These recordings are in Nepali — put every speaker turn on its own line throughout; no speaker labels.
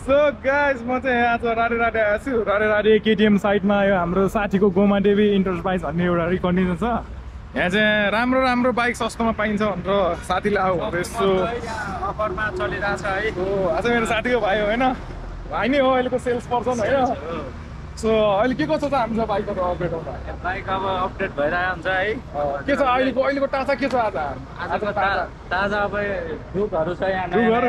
सो गाइस म चाहिँ आज राडे आएको छु। राडे केटिएम साइडमा यो हाम्रो साथीको गोमा देवी इन्टरप्राइज भन्ने एउटा रिकन्डिसन छ। यहाँ चाहिँ राम्रो बाइक सस्तोमा पाइन्छ भनेर साथीले आऊ यसो
अफरमा चलिरहेछ है।
हो आज मेरो साथीको भाइ हो होइन, भाइ नै हो अहिलेको सेल्स पर्सन होइन। सो अहिले के कसो छ हाम्रो बाइकको अपडेट हो?
बाइक अब अपडेट भइरहेको हुन्छ है।
के छ अहिलेको टाचा के छ आज?
आजको ताजा अब डुकहरू छ यहाँ।
डुकहरू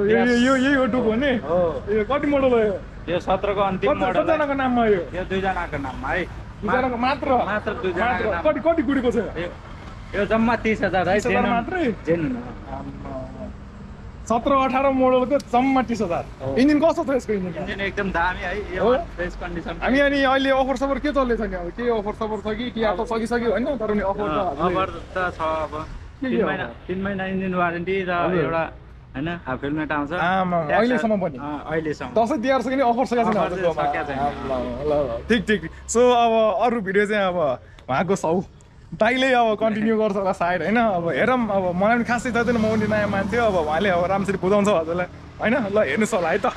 यही हो डुक हो नि?
हो।
यो कति मोडल हो यो?
यो 17 को अन्तिम मोडल।
कतिजनाको नाममा यो?
यो 2 जनाको नाममा है।
2 जनाको मात्र
2 जनाको नाम।
कति गुडीको छ
यो जम्मा 30,000 है।
30,000 मात्रै?
जेन
17-18 मोडलको जम्मा 30,000। इन्जिन कस्तो छ यसको?
इन्जिन एकदम दामी है। यो फ्रेस कन्डिसन।
हामी अनि अहिले अफर सफर के चल्दैछ नि? अब के अफर सफर छ कि या त सकिसक्यो होइन? तर नि अफर
त छ अब 3 महिना इन्जिन वारेन्टी र एउटा हैन हाफ हेलमेट आउँछ।
अहिलेसम्म पनि
अहिलेसम्म
दसैँ तिहार छ कि अफर सकेको छैन? ल ठिक। सो अब अरू भिडियो चाहिँ अब उहाँको दाइले अब कन्टिन्यू गर्छ होला सायद होइन। अब हेरौँ, अब मलाई पनि खासै छैन, म पनि नयाँ मान्छे अब उहाँले अब राम्ररी बुझाउँछ हजुरलाई होइन। ल हेर्नुहोस् होला है त।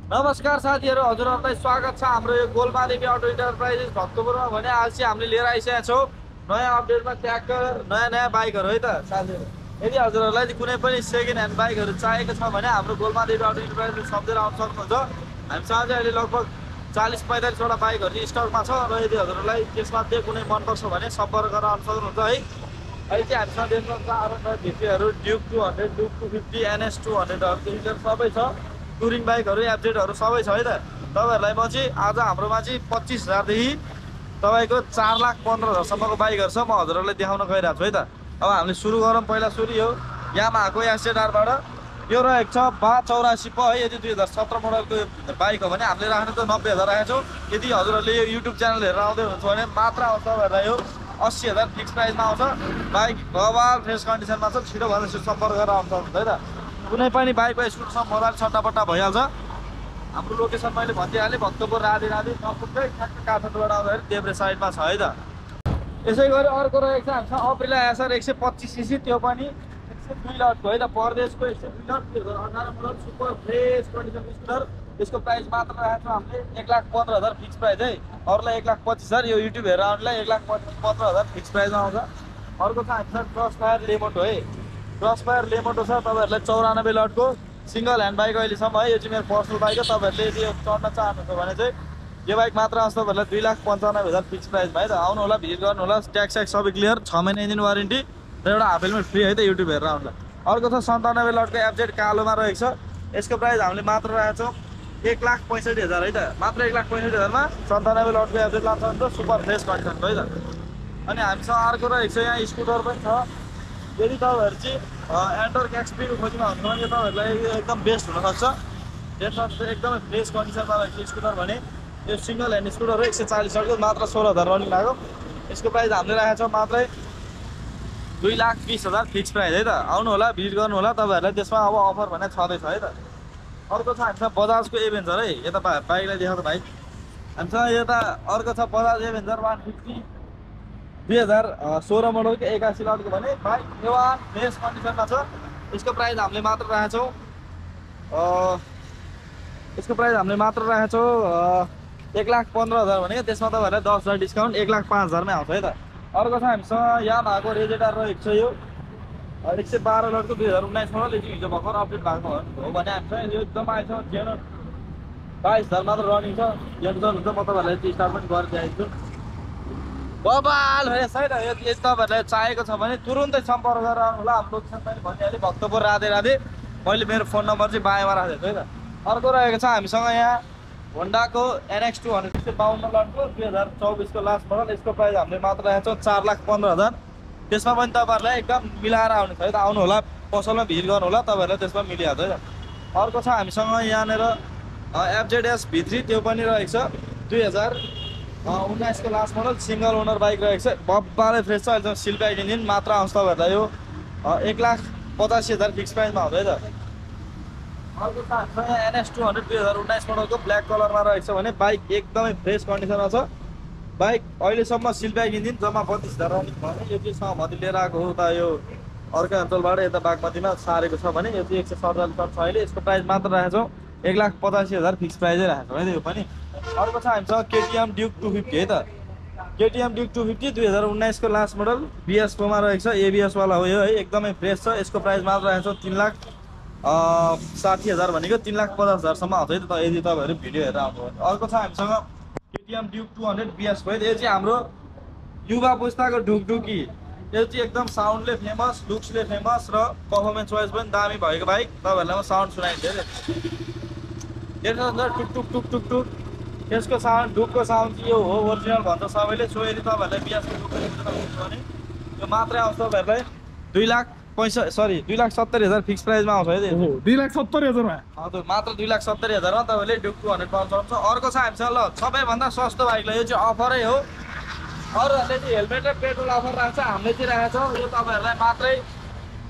नमस्कार साथीहरू, हजुरहरूलाई स्वागत छ हाम्रो यो गोलमादेवी अटो इन्टरप्राइजेस भक्तपुरमा। भने आज चाहिँ हामीले लिएर आइसकेका छौँ नयाँ अपडेटमा ट्र्याक्टर, नयाँ बाइकहरू है त साथीहरू। यदि हजुरहरूलाई चाहिँ कुनै पनि सेकेन्ड ह्यान्ड बाइकहरू चाहिएको छ भने हाम्रो गोलमादेवी अटो इन्टरप्राइजेस सम्झेर आउन सक्नुहुन्छ। हामीसँग चाहिँ अहिले लगभग 40-45 वटा बाइकहरू चाहिँ स्टकमा छ र यदि हजुरहरूलाई त्यसमध्ये कुनै मनपर्छ भने सम्पर्क गरेर आउन सक्नुहुन्छ है। अहिले चाहिँ हामीसँग देख्नुहुन्छ आरएनआर भिटीहरू, ड्युक 200, ड्युक 250, NS 200 सबै छ। टुरिङ बाइकहरू, एफजेडहरू सबै छ है त। तपाईँहरूलाई म चाहिँ आज हाम्रोमा चाहिँ 25,000 देखि तपाईँको 4,15,000 बाइकहरू छ। म हजुरहरूलाई देखाउन गइरहेको छु है त। अब हामीले सुरु गरौँ। पहिला सुरु यो यामाहाको एसजेडआरबाट यो रहेको छ 8284 प है। यदि 2017 मोडलको बाइक हो भने हामीले राख्ने त 90,000 राखेको छौँ। यदि हजुरहरूले यो युट्युब च्यानल हेरेर आउँदै हुनुहुन्छ भने मात्र आउँछ तपाईँहरूलाई यो 80,000 फिक्स प्राइसमा आउँछ। बाइक बवाल फ्रेस कन्डिसनमा छ। छिटोभन्दा छिटो सम्पर्क गरेर आउन सक्नुहुन्छ है त। कुनै पनि बाइक वा स्कुटरसँग मजाले सट्टापट्टा भइहाल्छ। हाम्रो लोकेसन मैले भनिदिइहालेँ, भक्तपुर राधे नपुग्दै ठ्याक्क काठमाडौँबाट आउँदाखेरि देब्रे साइडमा छ है त। यसै गरी अर्को रहेको छ हामीसँग अप्रिला एसआर 125 सीसी, त्यो पनि 102 लटको है त। परदेशको 102 lot 2018 model super fresh condition scooter. यसको प्राइस मात्र राखेको छौँ हामीले 1,15,000 फिक्स प्राइस है। अरूलाई 1,25,000, यो युट्युब हेरेर आउनेलाई 1,15,000 फिक्स प्राइसमा आउँछ। अर्को छ हामीसँग क्रसफायर लेमोटो है। क्रसफायर लेमोटो छ तपाईँहरूलाई 94 लटको सिङ्गल ह्यान्ड बाइक अहिलेसम्म है। यो चाहिँ मेरो पर्सनल बाइक हो। तपाईँहरूले यदि यो चढ्न चाहनुहुन्छ भने चाहिँ यो बाइक मात्र आउँछ तपाईँहरूलाई 2,95,000 फिक्स प्राइसमा है त। आउनु होला, भिजिट गर्नु होला। ट्याक्स स्याक्स सबै क्लियर, 6 महिना इन्जिन वारेन्टी र एउटा हाफ हेलमेट फ्री है त युट्युब हेरेर आउनुलाई। अर्को छ 97 लटको एफजेड कालोमा रहेको छ। यसको प्राइस हामीले मात्र राखेको छौँ 1,65,000 है त। मात्र 1,65,000मा 97 लटको एफजेड लान्छ भने त सुपर फ्रेस कन्डिसनको है त। अनि हामीसँग अर्को रहेको छ यहाँ स्कुटर पनि छ। यदि तपाईँहरू चाहिँ एन्टोर्क एक्सपीको खोजीमा हुनुहुन्छ भने तपाईँहरूलाई एकदम बेस्ट हुनसक्छ। यसमा एकदमै फ्रेस कन्डिसनमा रहेको स्कुटर भने यो सिङ्गल ह्यान्ड स्कुटर हो। 140 लटको मात्र 16,000 रनिङ भएको। यसको प्राइस हामीले राखेको छौँ मात्रै 2,20,000 फिक्स प्राइस है त। आउनु होला, भिजिट गर्नु होला। तपाईँहरूलाई त्यसमा अब अफर भने छँदैछ है त। अर्को छ हामीसँग बजाजको एभेन्जर है। यता बाइकलाई देखाउँदा भाइ हामीसँग यता अर्को छ बजाज एभेन्जर 150 2016 मोडलको 81 लटको भने बाइक एवान फ्रेस कन्डिसनमा छ। यसको प्राइस हामीले मात्र राखेको छौँ 1,15,000 भनेको। त्यसमा तपाईँहरूलाई 10,000 डिस्काउन्ट 1,05,000मै आउँछ है त। अर्को छ हामीसँग यामाहाको रेजेटर रहेको छ। यो 112 लटको 2019 मोडल। हिजो भर्खर अपडेट भएको हो भने हामीसँग यो एकदम आएछ। 22,000 मात्र रनिङ छ। हेर्नुहुन्छ म तपाईँहरूलाई स्टार्ट पनि गरिदिएको छु। बबाल फ्रेस है त। यदि तपाईँहरूलाई चाहिएको छ भने तुरुन्तै सम्पर्क गरेर आउनु होला। हाम्रो लोकेसन मैले भनिहालेँ, भक्तपुर राधे। मैले मेरो फोन नम्बर चाहिँ बायोमा राखेको छु है त। अर्को रहेको छ हामीसँग यहाँ होन्डाको NX 200 52 लटको 2024 को लास्ट मोडल। यसको प्राइस हामीले मात्र राखेको छौँ 4,15,000। त्यसमा पनि तपाईँहरूलाई एकदम मिलाएर आउनु छ है त। आउनु होला, पसलमा भिजिट गर्नु होला, तपाईँहरूलाई त्यसमा मिलिहाल्छ है त। अर्को छ हामीसँग यहाँनिर FZS V3, त्यो पनि रहेको छ 2019 को last model single owner bike रहेको छ। बब्बालै फ्रेस छ। अहिलेसम्म सिल प्याक इन्जिन मात्र आउँछ तपाईँहरूलाई यो 1,85,000 फिक्स प्राइसमा हुन्छ है त। अर्को छ हामीसँग NS 200 2019 मोडलको ब्ल्याक कलरमा रहेको छ भने बाइक एकदमै फ्रेस कन्डिसनमा छ। बाइक अहिलेसम्म सिल प्याक इन्जिन जम्मा 32,000 रनिङ भयो। यो चाहिँ सहमति लिएर आएको हो त। यो अर्को अञ्चलबाट यता बागमतीमा सारेको छ भने यो चाहिँ 147 छ अहिले। यसको प्राइस मात्र राखेको छौँ 1,85,000 फिक्स प्राइजै राखेको है त यो पनि। अर्को छ हामीसँग केटिएम ड्युक 250 है त। केटिएम ड्युक 250 2019 को लास्ट मोडल BS4 मा रहेको छ, ABS वाला हो यो है, एकदमै फ्रेस छ। यसको प्राइस मात्र राखेको छ 3,60,000 भनेको 3,50,000 सम्म आउँछ है त यदि तपाईँहरू भिडियो हेरेर आउनु भने। अर्को छ हामीसँग केटिएम ड्युक 200 BS4 यो चाहिँ हाम्रो युवा पुस्ताको ढुकढुकी। यो चाहिँ एकदम साउन्डले फेमस, लुक्सले फेमस र पर्फर्मेन्स वाइज पनि दामी भएको बाइक। तपाईँहरूलाई म साउन्ड सुनाइदिन्छु है। टुक टुक टुक टुक टुक यसको साउन्ड, ढुकको साउन्ड चाहिँ यो हो ओरिजिनल भन्छ सबैले। सो यदि तपाईँहरूलाई BS4 ढुक भने यो मात्रै आउँछ तपाईँहरूलाई 2,70,000 फिक्स प्राइसमा आउँछ है।
2,70,000 मा
हजुर, मात्र 2,70,000 मा तपाईँले ड्युक 200 पाउन सक्नुहुन्छ। अर्को छ हामीसँग ल सबैभन्दा सस्तो बाइकलाई, यो चाहिँ अफरै हो। अरूहरूले चाहिँ हेलमेट र पेट्रोल अफर राख्छ, हामीले चाहिँ राखेको छौँ यो तपाईँहरूलाई मात्रै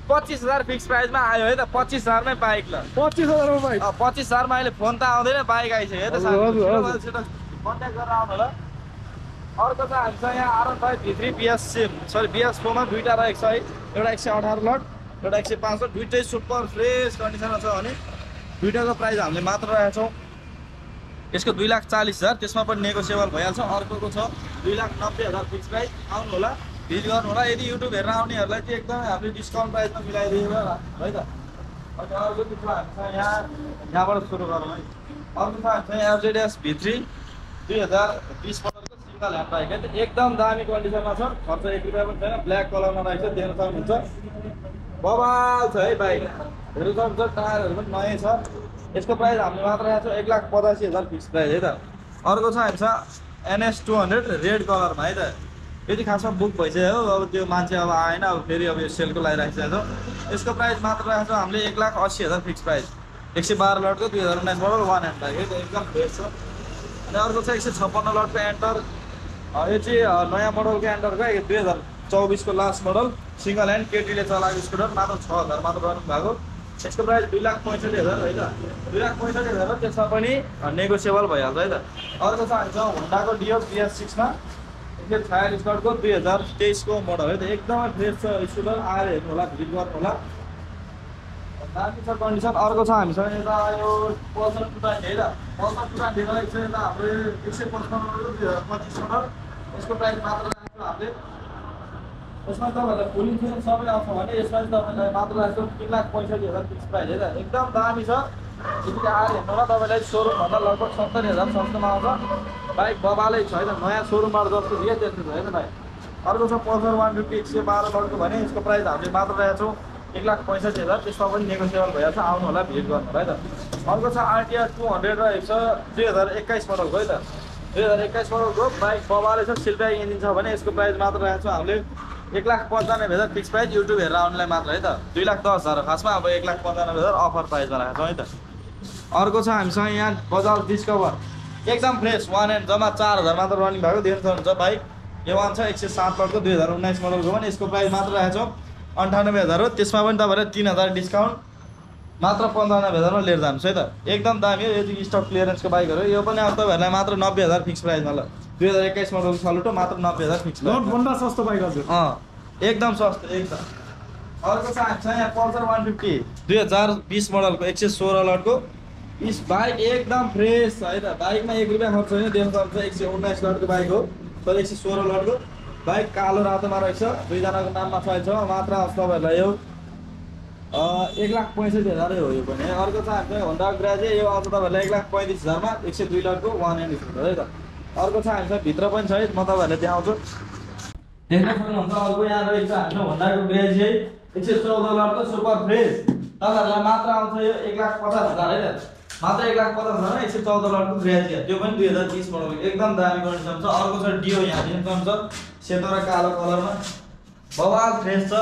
25,000 फिक्स प्राइसमा आयो है त। 25,000 मै बाइक ल
25,000 मा बाइक।
25,000 मा अहिले फोन त आउँदैन, बाइक आइसक्यो है त। कन्ट्याक्ट गरेर आउनु होला। अर्को छ हामीसँग यहाँ R15 V3 BS4 मा दुईटा रहेको छ है। एउटा 118 लट, एउटा 105 लट, दुईटै सुपर फ्रेस कन्डिसनमा छ भने दुईटाको प्राइस हामीले मात्र राखेको छौँ यसको 2,40,000, त्यसमा पनि नेगोसिएबल भइहाल्छ। अर्कोको छ 2,90,000 फिक्स प्राइस। आउनु होला, भिजिट गर्नु होला। यदि युट्युब हेरेर आउनेहरूलाई चाहिँ एकदमै हामीले डिस्काउन्ट प्राइसमा मिलाइदिएर है त। अनि अर्को चाहिँ छ हामीसँग यहाँबाट सुरु गरौँ है। अर्को छ हामीसँग FZS V3 2020 मोडलको सिङ्गल ह्यान्ड बाइक है त। एकदम दामी कन्डिसनमा छ, खर्च 1 रुपियाँ पनि छैन। ब्ल्याक कलरमा रहेछ, देख्न सक्नुहुन्छ। बवाल छ है बाइक, हेर्नु सक्नुहुन्छ। टायरहरू पनि नयाँ छ। यसको प्राइस हामीले मात्र राखेको छौँ 1,85,000 फिक्स प्राइस है त। अर्को छ हामीसँग NS 200 रेड कलरमा है त। यो चाहिँ खासमा बुक भइसक्यो हो, अब त्यो मान्छे अब आएन, अब फेरि अब यो सेलको लागि राखिसकेको छौँ। यसको प्राइस मात्र राखेको छौँ हामीले 1,80,000 fix price. 112 लटको 2019 model 1 hand bike है त, एकदम फ्रेस छ। अनि अर्को छ 156 लटको एन्टर, यो चाहिँ नयाँ मोडलको एन्टरको 2024 को लास्ट मोडल सिङ्गल ह्यान्ड केटीले चलाएको स्कुटर, मात्र 6,000 मात्र रनिङ भएको। यसको प्राइस 2,65,000 है त। 2,65,000 त्यसमा पनि नेगोसिएबल भइहाल्छ है त। अर्को छ हामीसँग होन्डाको डियो BS6 मा 146 लटको 2023 को मोडल है त। एकदमै फ्रेस छ स्कुटर, आएर हेर्नु होला, भिजिट गर्नु होला, दामी छ कन्डिसन। अर्को छ हामीसँग यता यो पल्सर 220 है त। पल्सर 220 रहेको छ यता हाम्रो 155 लटको 2025 मोडल। यसको प्राइस मात्र राखेको हामीले, यसमा तपाईँहरूलाई फुल इन्सुरेन्स सबै आउँछ भने यसमा चाहिँ तपाईँलाई मात्र राखेको 3,65,000 फिक्स प्राइस है त। एकदम दामी छ। यदि आएर हेर्नु होला तपाईँलाई सोरुमभन्दा लगभग 70,000 सस्तोमा आउँछ। बाइक बबालै छ है त, नयाँ सोरुमबाट जस्तो दिए त्यस्तो छ है त बाइक। अर्को छ पल्सर 150 112 लटको भने यसको प्राइस हामीले मात्र राखेको छौँ 1,65,000, त्यसमा पनि नेगोसिएबल भइहाल्छ। आउनु होला, भिजिट गर्नु होला है त। अर्को छ RTR 200 रहेको छ 2021 मोडलको है त। 2021 मोडलको बाइक बबालै छ, सिलब्याग इन्जिन छ भने यसको प्राइस मात्र राखेको छौँ हामीले 1,95,000 फिक्स प्राइस। युट्युब हेरेर आउनुलाई मात्र है त। 2,10,000 खासमा, अब 1,95,000 अफर प्राइसमा राखेको छौँ है त। अर्को छ हामीसँग यहाँ बजाज डिस्कभर एकदम फ्रेस 1 ह्यान्ड, जम्मा 4,000 मात्र रनिङ भएको देख्न सक्नुहुन्छ बाइक। यो वान छ 107 लटको 2019 मोडलको भने यसको प्राइस मात्र राखेको छौँ 98,000 हो। त्यसमा पनि तपाईँलाई 3,000 डिस्काउन्ट, मात्र 95,000 मा लिएर जानुहोस् है त। एकदम दामी हो, यो चाहिँ स्टक क्लियरेन्सको बाइकहरू। यो पनि अब तपाईँहरूलाई मात्र 90,000 फिक्स प्राइसमा ल। 2021 मोडलको सलुटो मात्र 90,000 फिक्स प्राइस।
भन्दा सस्तो बाइक हजुर,
एकदम सस्तो एकदम। अर्को छ हामीसँग यहाँ पल्सर 150 2020 मोडलको 116 लटको इस बाइक एकदम फ्रेस छ है त। बाइकमा 1 रुपियाँ खर्च छैन, देख्न सक्नुहुन्छ। 119 लटको बाइक हो, तर 116 लटको बाइक कालो रातोमा रहेछ, दुईजनाको नाममा छ। मात्र तपाईँहरूलाई यो 1,65,000 हो यो पनि। अर्को छ हामीसँग होन्डा ग्राजे, यो आउँछ तपाईँहरूलाई 1,35,000 मा 102 लटको 1 ह्यान्ड स्कुटर है त। अर्को छ हामीसँग भित्र पनि छ है, म तपाईँहरूलाई देखाउँछु, देख्न सक्नुहुन्छ। अर्को यहाँ रहेको छ हाम्रो होन्डाको ग्राजे 114 लटको सुपर फ्रेस, तपाईँहरूलाई मात्र आउँछ यो 1,50,000 है त। मात्र 1,50,000 114 लटको ग्राजे, त्यो पनि 2020 मोडलको एकदम दामी कन्डिसन छ। अर्को छ डियो, यहाँ देख्न सक्नुहुन्छ सेतो र कालो कलरमा, बवाल फ्रेस छ।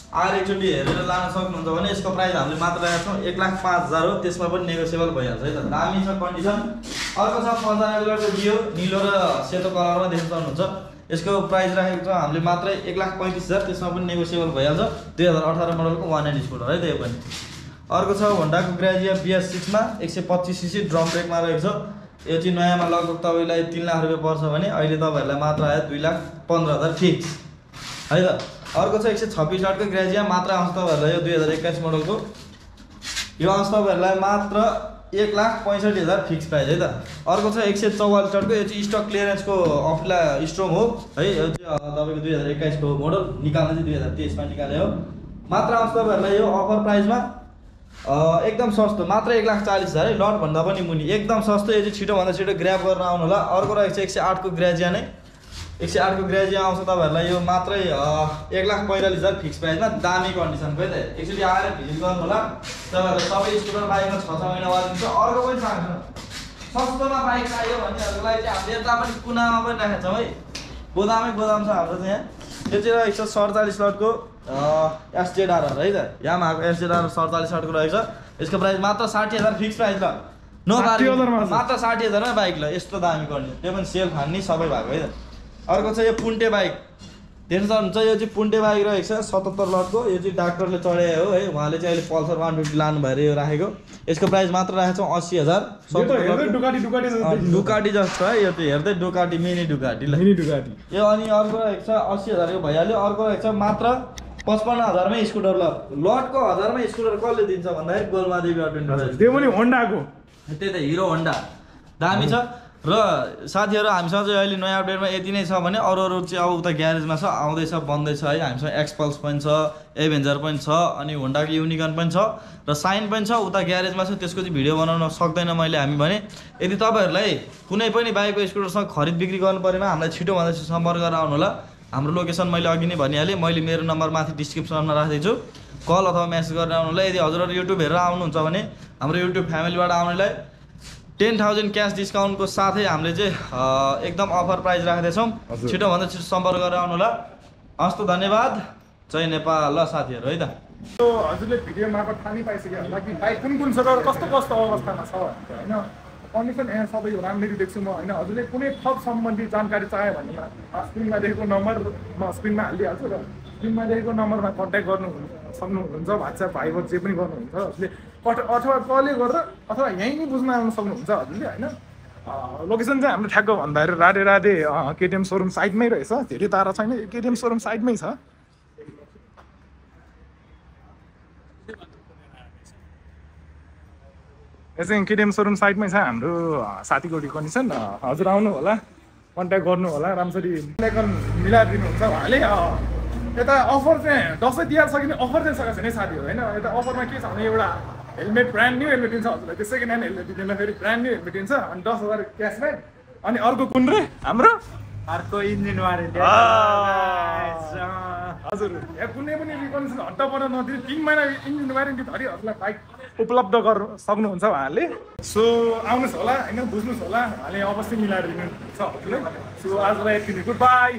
आएर एकचोटि हेरेर लान सक्नुहुन्छ भने यसको प्राइस हामीले मात्र राखेको छौँ 1,05,000 हो, त्यसमा पनि नेगोसिएबल भइहाल्छ है त। दामी छ कन्डिसन। अर्को छ 95 लटको डियो, निलो र सेतो कलरमा देख्न सक्नुहुन्छ। यसको प्राइस राखेको छ हामीले मात्र 1,35,000, त्यसमा पनि नेगोसिएबल भइहाल्छ। 2018 मोडलको 1 ह्यान्ड स्कुटर है त यो पनि। अर्को छ होन्डाको ग्राजिया BS6 मा 125 सीसी ड्रम ब्रेकमा रहेको छ। यो चाहिँ नयाँमा लगभग तपाईँलाई 3 लाख रुपियाँ पर्छ भने अहिले तपाईँहरूलाई मात्र आयो 2,15,000 फिक्स है त। अर्को छ 126 लटको ग्रेजिया मात्र आउँछ तपाईँहरूलाई यो 2021 मोडलको यो आउँछ तपाईँहरूलाई मात्र 1,65,000 फिक्स प्राइस है त। अर्को छ 144 लटको यो चाहिँ स्टक क्लियरेन्सको अफला स्ट्रङ हो है यो चाहिँ तपाईँको 2021 को मोडल निकाल्ने चाहिँ 2023 मा निकाले हो मात्र आउँछ तपाईँहरूलाई यो अफर प्राइसमा एकदम सस्तो मात्र 1,40,000 है लट भन्दा पनि मुनि एकदम सस्तो यो चाहिँ छिटोभन्दा छिटो ग्र्याब गर्न आउनु होला। अर्को रहेको छ 108 को ग्रेजिया नै 108 को ग्रेजिया आउँछ तपाईँहरूलाई यो मात्रै 1,45,000 फिक्स प्राइसमा दामी कन्डिसनको है त। एकचोटि आएर भिजिट गर्नु होला तपाईँहरूलाई सबै स्कुटर बाइकमा 6 महिना वारेन्टी छ। अर्को पनि छ सस्तोमा बाइक चाहियो भन्नेहरूलाई चाहिँ हामीले यता पनि कुनामा पनि राखेका छौँ है गोदाम छ हाम्रो चाहिँ यहाँ यो चाहिँ 147 लटको SZR है त यामाहाको SZR 47 लटको रहेछ। यसको प्राइस मात्र 60,000 फिक्स प्राइस ल नो मात्र 60,000 मा बाइक ल यस्तो दामी गर्ने त्यो पनि सेल फान्ने सबै भएको है त। अर्को छ यो पुन्टे बाइक देख्न सक्नुहुन्छ यो चाहिँ पुन्टे बाइक रहेको छ 77 लटको यो चाहिँ डाक्टरले चढाए हो है उहाँले चाहिँ अहिले पल्सर 150 लानु भएर यो राखेको यसको प्राइस मात्र राखेको छौँ 80,000 डुकाटी जस्तो है यो चाहिँ हेर्दै डुकाटी मिनी डुकाटी ल यो अनि अर्को रहेको छ 80,000 को भइहाल्यो। अर्को रहेको छ मात्र 55,000 मै स्कुटर ल लटको 1000 मै स्कुटर कसले दिन्छ भन्दाखेरि गोलमादेवी अटो
त्यो पनि होन्डाको
त्यही त हिरो होन्डा दामी छ। र साथीहरू हामीसँग चाहिँ अहिले नयाँ अपडेटमा यति नै छ भने अरू चाहिँ अब उता ग्यारेजमा छ आउँदैछ बन्दैछ है हामीसँग एक्सपल्स पनि छ एभेन्जर पनि छ अनि होन्डाको युनिकर्न पनि छ र साइन पनि छ उता ग्यारेजमा छ त्यसको चाहिँ भिडियो बनाउन सक्दैन मैले हामी भने यदि तपाईँहरूलाई कुनै पनि बाइकको स्कुटरसँग खरिद बिक्री गर्नु परेमा हामीलाई छिटोभन्दा छिटो सम्पर्क गरेर आउनु होला। हाम्रो लोकेसन मैले अघि नै भनिहालेँ मैले मेरो नम्बर माथि डिस्क्रिप्सनमा राखिदिन्छु कल अथवा मेसेज गरेर आउनु होला। यदि हजुरहरू युट्युब हेरेर आउनुहुन्छ भने हाम्रो युट्युब फ्यामिलीबाट आउनेलाई 10,000 क्यास डिस्काउन्टको साथै हामीले चाहिँ एकदम अफर प्राइस राख्दैछौँ छिटोभन्दा छिटो सम्पर्क गरेर आउनु होला। हस् त धन्यवाद जय नेपाल ल साथीहरू है त।
हजुरले भिडियो मार्फत थाहा पाइसक्यो होला कि बाइक कुन छ र कस्तो अवस्थामा छ होइन कन्डिसन यहाँ सबै राम्ररी देख्छु म होइन। हजुरले कुनै थप सम्बन्धी जानकारी चाह्यो भने स्क्रिनमा देखेको नम्बर म स्क्रिनमा हालिदिइहाल्छु र स्क्रिनमा देखेको नम्बरमा कन्ट्याक्ट गर्नु सक्नुहुन्छ वाट्सएप भाइबर जे पनि गर्नुहुन्छ हजुरले अथवा कलले गर्दा अथवा यहीँ नै बुझ्न आउनु सक्नुहुन्छ हजुरले होइन। लोकेसन चाहिँ हाम्रो ठ्याक्क भन्दाखेरि राधे केटिएम सोरुम साइडमै रहेछ धेरै टाढा छैन केटिएम सोरुम साइडमै छ। यो चाहिँ केटिएम सोरुम साइडमै छ हाम्रो साथीको कन्डिसन हजुर आउनु होला कन्ट्याक्ट गर्नु होला राम्ररी मिलाएर दिनुहुन्छ उहाँले। यता अफर चाहिँ दसैँ तिहार सकिने अफर चाहिँ सकेको छैन है साथीहरू होइन। यता अफरमा के छ भने एउटा हेलमेट ब्रान्ड न्यू हेलमेट दिन्छ हजुरलाई त्यो सेकेन्ड ह्यान्ड हेलमेट दिँदैन फेरि ब्रान्ड न्यू हेलमेट दिन्छ अनि 10,000 क्यासब्याक अनि अर्को कुन रे हाम्रो
अर्को इन्जिन वारेन्टी
हजुर यहाँ कुनै पनि रिकन्डिसन हट्टा पर्न नदिनु 3 महिना इन्जिन वारेन्टी धरि हजुरलाई बाइक उपलब्ध गर्नु सक्नुहुन्छ उहाँले। सो आउनुहोस् होला होइन बुझ्नुहोस् होला उहाँले अवश्य मिलाएर दिनुहुन्छ हजुरलाई। सो आजलाई यति गुड बाई।